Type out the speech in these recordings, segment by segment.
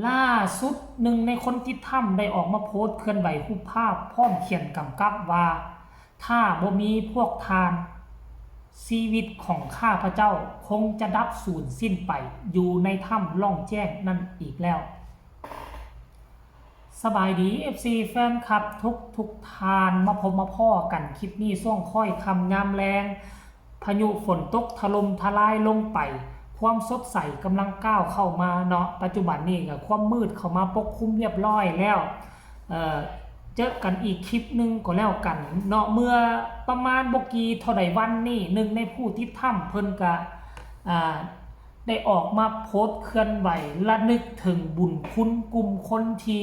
ລ່າສຸດ ໜຶ່ງໃນຄົນຕິດຖ້ຳໄດ້ອອກມາໂພສເຄື່ອນໄຫວຮູບພາບ ພ້ອມຂຽນກຳກັບວ່າ ຖ້າບໍ່ມີພວກທ່ານ ຊີວິດຂອງຂ້າພະເຈົ້າຄົງຈະດັບສູນສິ້ນໄປຢູ່ໃນຖ້ຳລ່ອງແຈ້ງນັ້ນອີກແລ້ວ. ສະບາຍດີ ເອັຟຊີ ແຟນຄລັບທຸກໆທ່ານ ມາພົບມາພໍ້ກັນຄລິບນີ້ຊ່ວງຄ້ອຍຄ່ຳຍາມແລງ ພາຍຸຝົນຕົກຖະຫຼົ່ມທະລາຍລົງໄປ ຄວາມສົດໃສກຳລັງກ້າວເຂົ້າມາເນາະ. ປັດຈຸບັນນີ້ກໍຄວາມມືດເຂົ້າມາປົກຄຸມຮຽບຮ້ອຍແລ້ວ. ເອີ ເຈີກັນອີກຄລິບໜຶ່ງກໍແລ້ວກັນເນາະ. ເມື່ອປະມານບໍ່ກີ່ເທົ່າໃດວັນນີ້ ໜຶ່ງໃນຜູ້ຕິດຖ້ຳເພິ່ນກະ ອ່າ ໄດ້ອອກມາໂພສເຄື່ອນໄຫວລະນຶກເຖິງບຸນຄຸນກຸ່ມຄົນທີ່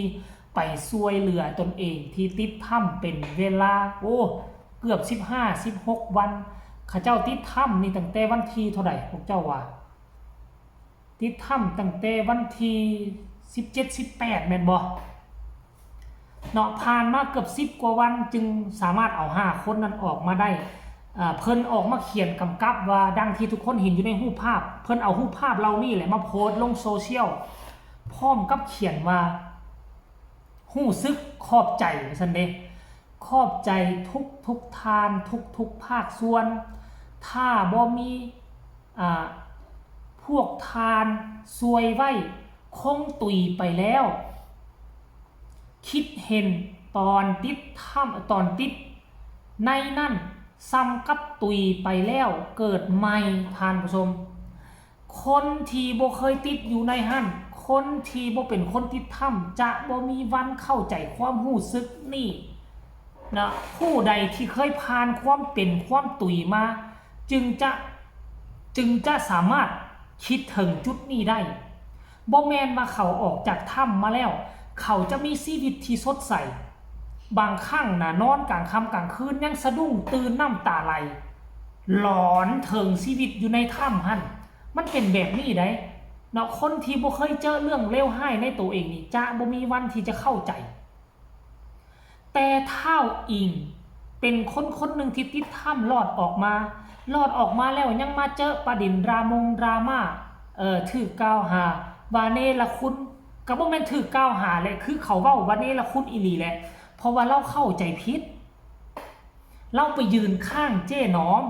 ໄປຊ່ວຍເຫຼືອຕົນເອງທີ່ຕິດຖ້ຳເປັນເວລາ ໂອ້ ເກືອບສິບຫ້າ ສິບຫົກວັນ. ເຂົາເຈົ້າຕິດຖ້ຳນີ້ຕັ້ງແຕ່ວັນທີເທົ່າໃດ ພວກເຈົ້າວ່າ? ຕິດຖ້ຳຕັ້ງແຕ່ວັນທີສິບເຈັດ ສິບແປດ ແມ່ນບໍ່? ເນາະ ຜ່ານມາເກືອບສິບກວ່າວັນ ຈຶ່ງສາມາດເອົາຫ້າຄົນນັ້ນອອກມາໄດ້. ເອີ ເພິ່ນອອກມາຂຽນກຳກັບວ່າ ດັ່ງທີ່ທຸກຄົນເຫັນຢູ່ໃນຮູບພາບ ເພິ່ນເອົາຮູບພາບເຫຼົ່ານີ້ແຫຼະມາໂພສລົງໂຊຊຽວ ພ້ອມກັບຂຽນວ່າ ຮູ້ສຶກຂອບໃຈ ວ່າຊັ້ນເດ້. ຂອບໃຈທຸກໆທ່ານ ທຸກໆພາກສ່ວນ. ຖ້າບໍ່ມີ ອ່າ ພວກທ່ານຊ່ວຍໄວ້ ຄົງຕຸຍໄປແລ້ວ. ຄິດເຫັນຕອນຕິດຖ້ຳ ຕອນຕິດໃນນັ້ນ ສ່ຳກັບຕຸຍໄປແລ້ວເກີດໃໝ່ ທ່ານຜູ້ຊົມ. ຄົນທີ່ບໍ່ເຄີຍຕິດຢູ່ໃນຫັ້ນ ຄົນທີ່ບໍ່ເປັນຄົນຕິດຖ້ຳ ຈະບໍ່ມີວັນເຂົ້າໃຈຄວາມຮູ້ສຶກນີ້ນະ. ຜູ້ໃດທີ່ເຄີຍຜ່ານຄວາມເປັນຄວາມຕຸຍມາ ຈຶ່ງຈະ ຈຶ່ງຈະສາມາດຄິດເຖິງຈຸດນີ້ໄດ້. ບໍ່ແມ່ນວ່າເຂົາອອກຈາກຖ້ຳມາແລ້ວ ເຂົາຈະມີຊີວິດທີ່ສົດໃສ. ບາງຄັ້ງນະ ນອນກາງຄ່ຳກາງຄືນຍັງສະດຸ້ງຕື່ນນ້ຳຕາໄຫຼ ຫຼອນເຖິງຊີວິດຢູ່ໃນຖ້ຳຫັ້ນ. ມັນເປັນແບບນີ້ໃດ໋ເນາະ. ຄົນທີ່ບໍ່ເຄີຍເຈີເລື່ອງເລວຮ້າຍໃນໂຕເອງນີ້ ຈະບໍ່ມີວັນທີ່ຈະເຂົ້າໃຈ. ແຕ່ທ້າວອິງເປັນຄົນຄົນໜຶ່ງທີ່ຕິດຖ້ຳລອດອອກມາ, ລອດອອກມາແລ້ວຍັງມາເຈີປະເດັນດຣາມົງດຣາມາ, ເອີ ຖືກກ່າວຫາວ່າເນລະຄຸນ, ກໍບໍ່ແມ່ນຖືກກ່າວຫາແຫຼະ, ຄືເຂົາເວົ້າວ່າເນລະຄຸນອີ່ຫຼີແຫຼະ, ເພາະວ່າລາວເຂົ້າໃຈຜິດ. ລາວໄປຢືນຂ້າງເຈ້ໜອມ,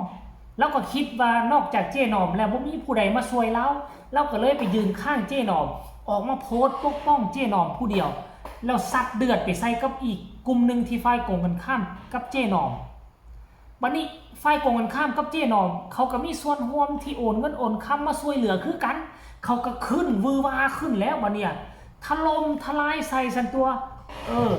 ລາວກໍຄິດວ່ານອກຈາກເຈ້ໜອມແລ້ວບໍ່ມີຜູ້ໃດມາຊ່ວຍລາວ, ລາວກໍເລີຍໄປຢືນຂ້າງເຈ້ໜອມ, ອອກມາໂພສປົກປ້ອງເຈ້ໜອມຜູ້ດຽວ, ແລ້ວຊັດເດືອດໄປໃສ່ກັບອີກກຸ່ມໜຶ່ງທີ່ຝ່າຍກົງກັນຂ້າມກັບເຈ້ໜອມ. ບັດນີ້ຝ່າຍກົງກັນຂ້າມກັບເຈ້ໜອມ ເຂົາກໍມີສ່ວນຮ່ວມທີ່ໂອນເງິນໂອນຄຳມາຊ່ວຍເຫຼືອຄືກັນ, ເຂົາກໍຂຶ້ນວືຫວາຂຶ້ນແລ້ວບັດເນີ້. ຖະຫຼົ່ມທະລາຍໃສ່ຊັ້ນຕົວະ. ເອີ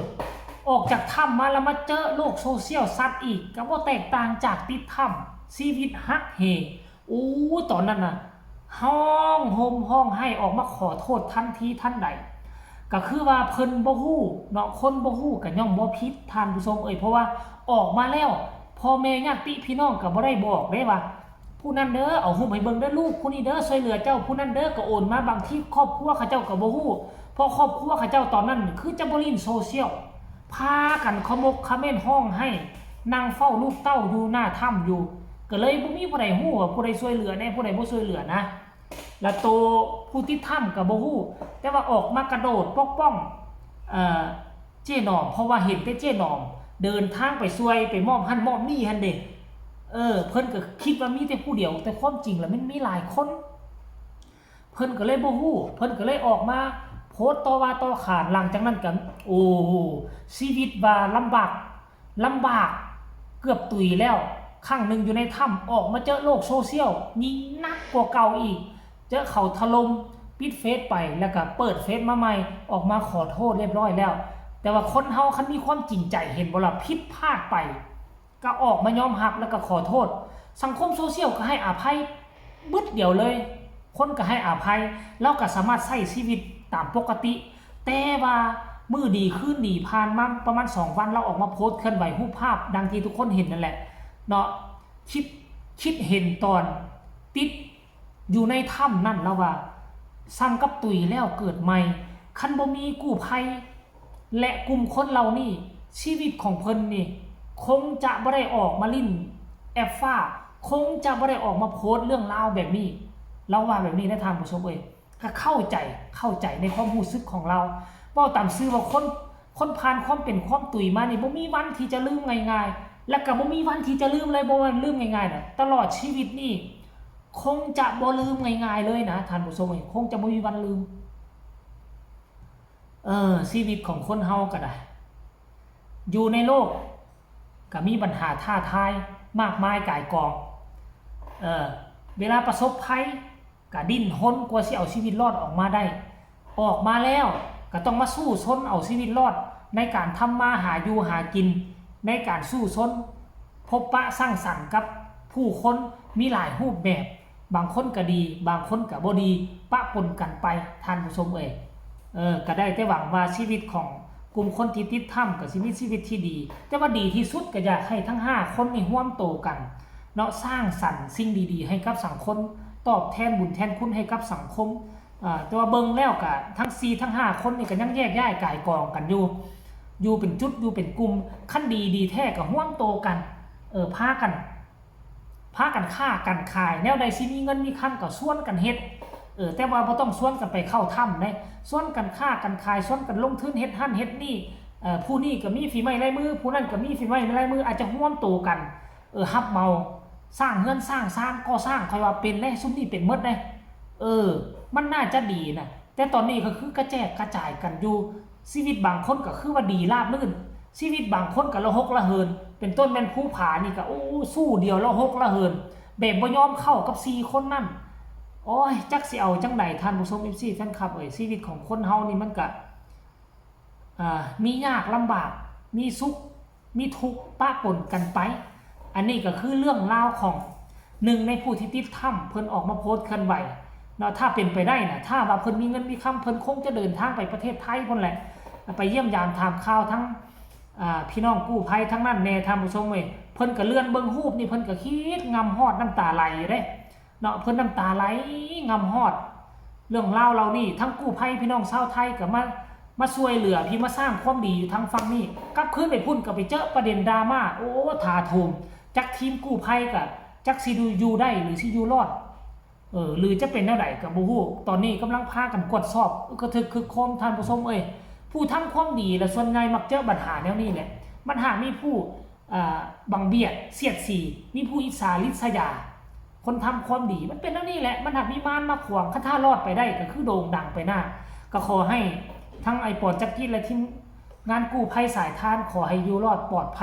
ອອກຈາກຖ້ຳມາແລ້ວມາເຈີໂລກໂຊຊຽວຊັດອີກ, ກໍບໍ່ແຕກຕ່າງຈາກຕິດຖ້ຳ, ຊີວິດຮັກເຫ. ໂອ້ ຕອນນັ້ນນະ ຮ້ອງໂຮມຮ້ອງໄຫ້ອອກມາຂໍໂທດທັນທີທັນໃດ. ກໍຄືວ່າເພິ່ນບໍ່ຮູ້ເນາະ, ຄົນບໍ່ຮູ້ກໍຍ່ອມບໍ່ຜິດ ທ່ານຜູ້ຊົມເອີຍ, ເພາະວ່າອອກມາແລ້ວ ພໍ່ແມ່ຍາດຕິພີ່ນ້ອງກໍບໍ່ໄດ້ບອກເດ້ວ່າ ຜູ້ນັ້ນເດີ ເອົາຮູບໃຫ້ເບິ່ງເດີ ລູກຜູ້ນີ້ເດີ ຊ່ວຍເຫຼືອເຈົ້າ, ຜູ້ນັ້ນເດີ ກໍໂອນມາ. ບາງທີຄອບຄົວເຂົາເຈົ້າກໍບໍ່ຮູ້, ເພາະຄອບຄົວເຂົາເຈົ້າຕອນນັ້ນຄືຈະບໍ່ຫຼິ້ນໂຊຊຽວ, ພາກັນຂະໝົກຂະເໝັນຮ້ອງໄຫ້, ນັ່ງເຝົ້າລູກເຕົ້າຢູ່ໜ້າຖ້ຳຢູ່, ກໍເລີຍບໍ່ມີຜູ້ໃດຮູ້ວ່າຜູ້ໃດຊ່ວຍເຫຼືອແດ່ ຜູ້ໃດບໍ່ຊ່ວຍເຫຼືອນະ. ແລ້ວໂຕຜູ້ຕິດຖ້ຳກໍບໍ່ຮູ້, ແຕ່ວ່າອອກມາກະໂດດປົກປ້ອງ ເອີ ເຈ້ໜອມ, ເພາະວ່າເຫັນແຕ່ເຈ້ໜອມເດີນທາງໄປຊ່ວຍ ໄປມອບຫັ້ນມອບນີ້ຫັ້ນເດ້. ເອີ ເພິ່ນກໍຄິດວ່າມີແຕ່ຜູ້ດຽວ, ແຕ່ຄວາມຈິງແລ້ວມັນມີຫຼາຍຄົນ. ເພິ່ນກໍເລີຍບໍ່ຮູ້, ເພິ່ນກໍເລີຍອອກມາໂພສຕໍ່ວ່າຕໍ່ຂານ. ຫຼັງຈາກນັ້ນກໍ ໂອ້ ຊີວິດວ່າລຳບາກ, ລຳບາກເກືອບຕຸຍແລ້ວຄັ້ງໜຶ່ງຢູ່ໃນຖ້ຳ, ອອກມາເຈີໂລກໂຊຊຽວຍິ່ງໜັກກວ່າເກົ່າອີກ. ເຈີເຂົາຖະຫຼົ່ມ, ປິດເຟສໄປ ແລ້ວກໍເປີດເຟສມາໃໝ່, ອອກມາຂໍໂທດຮຽບຮ້ອຍແລ້ວ. ແຕ່ວ່າຄົນເຮົາຄັນມີຄວາມຈິງໃຈ ເຫັນບໍ່ລະ, ຜິດພາດໄປ ກໍອອກມາຍອມຮັບ ແລ້ວກໍຂໍໂທດ. ສັງຄົມໂຊຊຽວກໍໃຫ້ອະໄພບຶດດຽວເລີຍ, ຄົນກໍໃຫ້ອະໄພ, ລາວກໍສາມາດໃຊ້ຊີວິດຕາມປົກກະຕິ. ແຕ່ວ່າມື້ດີຄືນດີ ຜ່ານມາປະມານສອງວັນ ລາວອອກມາໂພສເຄື່ອນໄຫວຮູບພາບ ດັ່ງທີ່ທຸກຄົນເຫັນນັ້ນແຫຼະເນາະ. ຄິດ, ຄິດເຫັນຕອນຕິດ ຢູ່ໃນຖ້ຳນັ້ນ ລາວວ່າ ສ່ຳກັບຕຸຍແລ້ວເກີດໃໝ່. ຄັນບໍ່ມີກູ້ໄພ ແລະ ກຸ່ມຄົນເຫຼົ່ານີ້ ຊີວິດຂອງເພິ່ນນີ້ ຄົງຈະບໍ່ໄດ້ອອກມາຫຼິ້ນແອັບຟ້າ, ຄົງຈະບໍ່ໄດ້ອອກມາໂພສເລື່ອງລາວແບບນີ້. ລາວວ່າແບບນີ້ນະ ທ່ານຜູ້ຊົມເອີຍ. ຂ ເຂົ້າໃຈ ເຂົ້າໃຈໃນຄວາມຮູ້ສຶກຂອງລາວ. ເວົ້າຕາມຊື່ວ່າຄົນ ຄົນຜ່ານຄວາມເປັນຄວາມຕຸຍມານີ້ ບໍ່ມີວັນທີ່ຈະລືມງ່າຍໆ ແລະກໍບໍ່ມີວັນທີ່ຈະລືມເລີຍ. ບໍ່ວ່າລືມງ່າຍໆນະ ຕະຫຼອດຊີວິດນີ້ຄົງຈະບໍ່ລືມງ່າຍໆເລີຍນະທ່ານຜູ້ຊົມເອີຍ, ຄົງຈະບໍ່ມີວັນລືມ. ເອີ ຊີວິດຂອງຄົນເຮົາກໍໄດ້ ຢູ່ໃນໂລກກໍມີບັນຫາທ້າທາຍມາກມາຍກ່າຍກອງ. ເອີ ເວລາປະສົບໄພ ກະດີ້ນຮົນກວ່າຊິເອົາຊີວິດລອດອອກມາໄດ້. ອອກມາແລ້ວກະຕ້ອງມາສູ້ຊົນເອົາຊີວິດລອດໃນການທຳມາຫາຢູ່ຫາກິນ, ໃນການສູ້ຊົນພົບປະສັງສັນກັບຜູ້ຄົນມີຫຼາຍຮູບແບບ, ບາງຄົນກະດີ ບາງຄົນກະບໍ່ດີ ປະປົນກັນໄປທ່ານຜູ້ຊົມເອີຍ. ເອີ ກະໄດ້ແຕ່ຫວັງວ່າຊີວິດຂອງກຸ່ມຄົນທີ່ຕິດຖ້ຳກະຊິມີຊີວິດທີ່ດີ, ແຕ່ວ່າດີທີ່ສຸດກະຢາກໃຫ້ທັງຫ້າຄົນນີ້ຮ່ວມໂຕກັນເນາະ, ສ້າງສັນສິ່ງດີໆໃຫ້ກັບສັງຄົມ, ຕອບແທນບຸນແທນຄຸນໃຫ້ກັບສັງຄົມ. ເອີ ແຕ່ວ່າເບິ່ງແລ້ວກະທັງສີ່ທັງຫ້າຄົນນີ້ກະຍັງແຍກຍ້າຍກາຍກອງກັນຢູ່, ຢູ່ເປັນຈຸດ ຢູ່ເປັນກຸ່ມ. ຄັນດີ ດີແທ້ກະຮ່ວມໂຕກັນ, ເອີ ພາກັນ ພາກັນຄ້າກັນຂາຍ, ແນວໃດຊິມີເງິນມີຄຳກໍຊວນກັນເຮັດ. ເອີ ແຕ່ວ່າບໍ່ຕ້ອງຊວນກັນໄປເຂົ້າຖ້ຳເດ້, ຊວນກັນຄ້າກັນຂາຍ, ຊວນກັນລົງທຶນເຮັດຫັ້ນເຮັດນີ້. ເອີ ຜູ້ນີ້ກໍມີຝີໄມ້ລາຍມື, ຜູ້ນັ້ນກໍມີຝີໄມ້ລາຍມື, ອາດຈະຮ່ວມໂຕກັນ ເອີ ຮັບເໝົາສ້າງເຮືອນສ້າງຊານ ກໍ່ສ້າງ, ຂ້ອຍວ່າເປັນເດ້, ຊຸມນີ້ເປັນໝົດເດ້. ເອີ ມັນໜ້າຈະດີນະ, ແຕ່ຕອນນີ້ກໍຄືກະແຈກກະຈາຍກັນຢູ່. ຊີວິດບາງຄົນກໍຄືວ່າດີລາບລື່ນ, ຊີວິດບາງຄົນກໍລະຫົກລະເຫີນ, ເປັນຕົ້ນແມ່ນພູຜານີ້ກໍ ໂອ້ ສູ້ດຽວລະຫົກລະເຫີນ ແບບບໍ່ຍອມເຂົ້າກັບສີ່ຄົນນັ້ນ. ໂອ້ຍ ຈັກຊິເອົາຈັ່ງໃດທ່ານຜູ້ຊົມ ເອັຟຊີ ແຟນຄລັບເອີຍ, ຊີວິດຂອງຄົນເຮົານີ້ມັນກະ ອ່າ ມີຍາກລຳບາກ ມີສຸກ ມີທຸກປະປົນກັນໄປ. ອັນນີ້ກໍຄືເລື່ອງລາວຂອງໜຶ່ງໃນຜູ້ທີ່ຕິດຖ້ຳ ເພິ່ນອອກມາໂພສເຄື່ອນໄຫວເນາະ. ຖ້າເປັນໄປໄດ້ນະ, ຖ້າວ່າເພິ່ນມີເງິນມີຄຳ ເພິ່ນຄົງຈະເດີນທາງໄປປະເທດໄທພຸ້ນແຫຼະ, ໄປຢ້ຽມຢາມຖາມຂ່າວທັງ ອ່າ ພີ່ນ້ອງກູ້ໄພທັງນັ້ນແດ່ທ່ານຜູ້ຊົມເອີຍ. ເພິ່ນກໍເລື່ອນເບິ່ງຮູບນີ້ ເພິ່ນກໍຄິດງຳຮອດ ນ້ຳຕາໄຫຼຢູ່ເດ້ເນາະ, ເພິ່ນນ້ຳຕາໄຫຼງຳຮອດເລື່ອງລາວເຫຼົ່ານີ້. ທັງກູ້ໄພພີ່ນ້ອງຊາວໄທກໍມາ ມາຊ່ວຍເຫຼືອ ພີ່ມາສ້າງຄວາມດີຢູ່ທາງຝັ່ງນີ້, ກັບຄືນໄປພຸ້ນກໍໄປເຈີປະເດັນດຣາມາ ໂອ້ ຖາໂຖມ. ຈັກທີມກູ້ໄພກໍຈັກຊິຢູ່ໄດ້ ຫຼື ຊິຢູ່ລອດ ເອີ ຫຼືຈະເປັນແນວໃດກໍບໍ່ຮູ້. ຕອນນີ້ກຳລັງພາກັນກວດສອບ ອຶກກະທຶກຄຶກໂຄມທ່ານຜູ້ຊົມເອີຍ. ຜູ້ທຳຄວາມດີລະສ່ວນໃຫຍ່ມັກເຈີບັນຫາແນວນີ້ແຫຼະ. ມັນຫາກມີຜູ້ ອ່າ ບັງບຽດສຽດສີ, ມີຜູ້ອິດສາລິດສະຢາ. ຄົນທຳຄວາມດີມັນເປັນແນວນີ້ແຫຼະ, ມັນຫາກມີມານມາຂວາງ. ຄັນຖ້າລອດໄປໄດ້ກໍຄືໂດ່ງດັງໄປໜ້າ. ກໍຂໍໃຫ້ທັງອ້າຍ ປອ ຈັກກິດ ແລະ ທີມງານກູ້ໄພສາຍທານ ຂໍໃຫ້ຢູ່ລອດປອດໄພ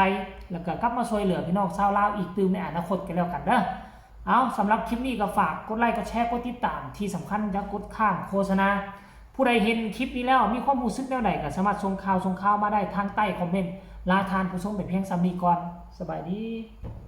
ແລ້ວກໍກັບມາຊ່ວຍເຫຼືອພີ່ນ້ອງຊາວລາວອີກຕື່ມໃນອະນາຄົດກັນແລ້ວກັນເດີ. ເອົາ ສຳລັບຄລິບນີ້ກໍຝາກກົດໄລ ກົດແຊ ກົດຕິດຕາມ, ທີ່ສຳຄັນຢ່າກົດຂ້າມໂຄສະນາ. ຜູ້ໃດເຫັນຄລິບນີ້ແລ້ວມີຄວາມຮູ້ສຶກແນວໃດ ກໍສາມາດສົ່ງຂ່າວ ສົ່ງຂ່າວມາໄດ້ທາງໃຕ້ຄອມເມັນ. ລາທ່ານຜູ້ຊົມໄປພຽງສ່ຳນີ້ກ່ອນ. ສະບາຍດີ.